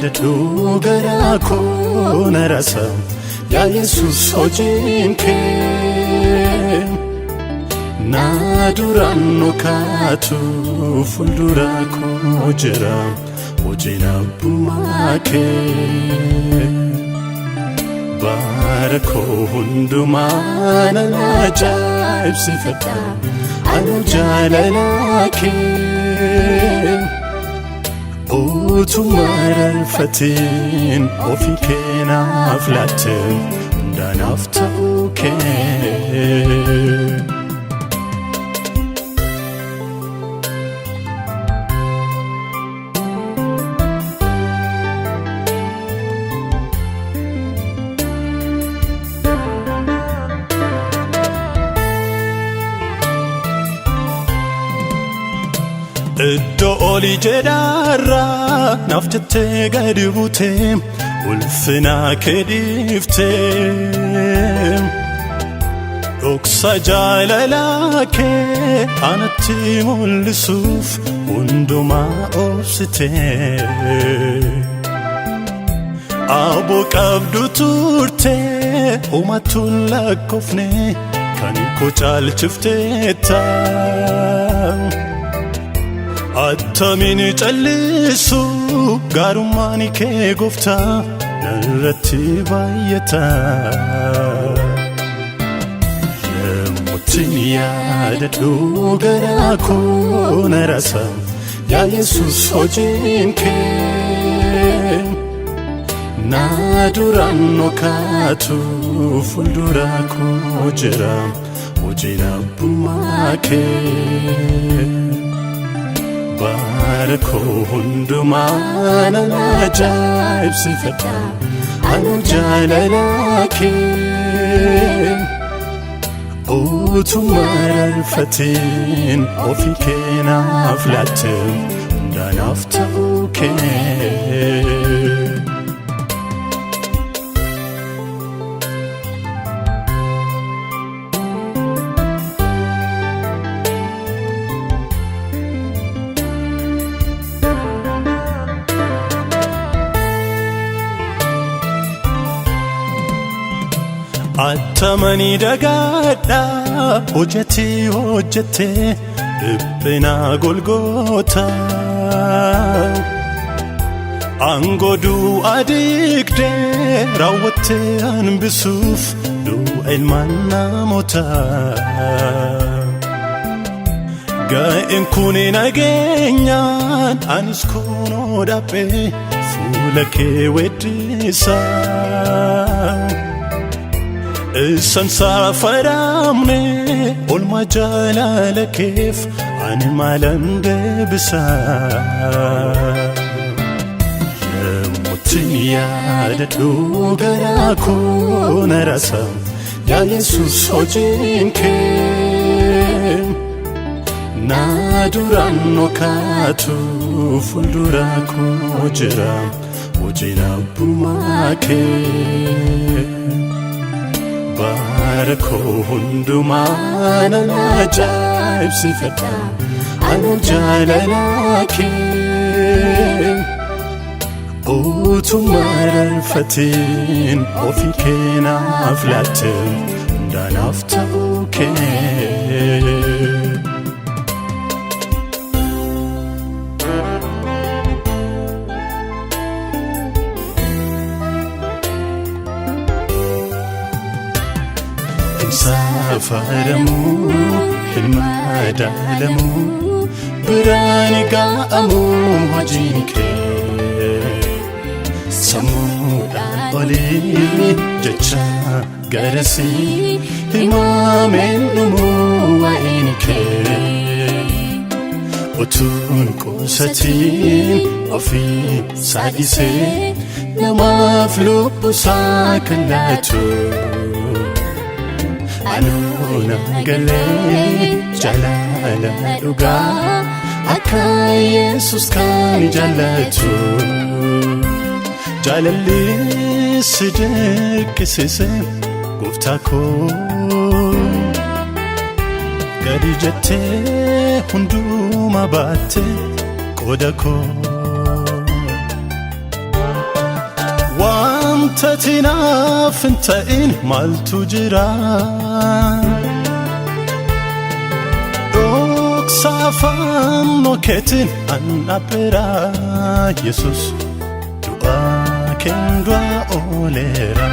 Yaadadhu garaa koo na rasa yaa Yesuus hojiin kee. Na duraan kaatu fuuldura koo jira hojiin abbummaa kee. Bara koo hundumaa nan ajaa'ibsiifadha anu jaalala kee. Utuma rarfatiin ofii kee naaf laatte hundaanaaf ta'uu kee. Iddoo olii jedhaarraa naaf jettee gadi buutee ulfina kee dhiiftee. Dhoksa jaalalaa kee anatti mul'isuuf hundumaa obsitee. Aboo qabdu turtee homatuun lakkoofne kan koo caalchifteetta. Attamiin callisu gaarummaan kee gooftaa narratti baay'ata. Yemmuttiin yaadadhu garaa koo na rasa yaa Yesuus hojiin kee. Na duraan kaatu fuuldura koo jira hojiin abbummaa kee. Bara koo hundumaa nan ajaa'ibsiifadha anu jaalala kee. Utuma rarfatiin ofii kee naaf laatte hundaanaaf ta'uu kee. Attamanii dagaadha hojjetii hojjettee dhiphina Golgoota. Aangoo du'a diigdee raawwattee hambisuuf du'a ilmaan namoota. Ga'een kun nageenyaan anis kunoo dhaabee fuula kee weeddisa. Isan saafaramne olma jaalala keef ani maalan deebisa. Yemmuttiin yaadadhu garaa koo na rasa yaa Yesuus hojiin kee. Na duraan kaatu fuuldura koo jira hojiin abbummaa kee. Bara koo hundumaa nan ajaa'ibsiifadha anu jaalala kee. Utuma rarfatiin ofii kee naaf laatte hundaanaaf ta'uu kee. Saafaramuu hin madaalamuu biraan ga'amuu hojiin kee sammuudhaan olii jecha garasii himameen dhumuu waa'een kee utuun qusatiin ofii isaa dhiisee namaaf lubbusaa kan laatu. Anuuna galee jaalala dhugaa akka Yesus kan jaallatu. Jaalalli si dirqisiise gooftaa koo gadi jettee hundumaa baatte qooda koo. Wanta tinaaf hin ta'in maaltu jira? Dhoksa fannoo keetiin an dhabeera, Yesus du'a keen du'a ooleera.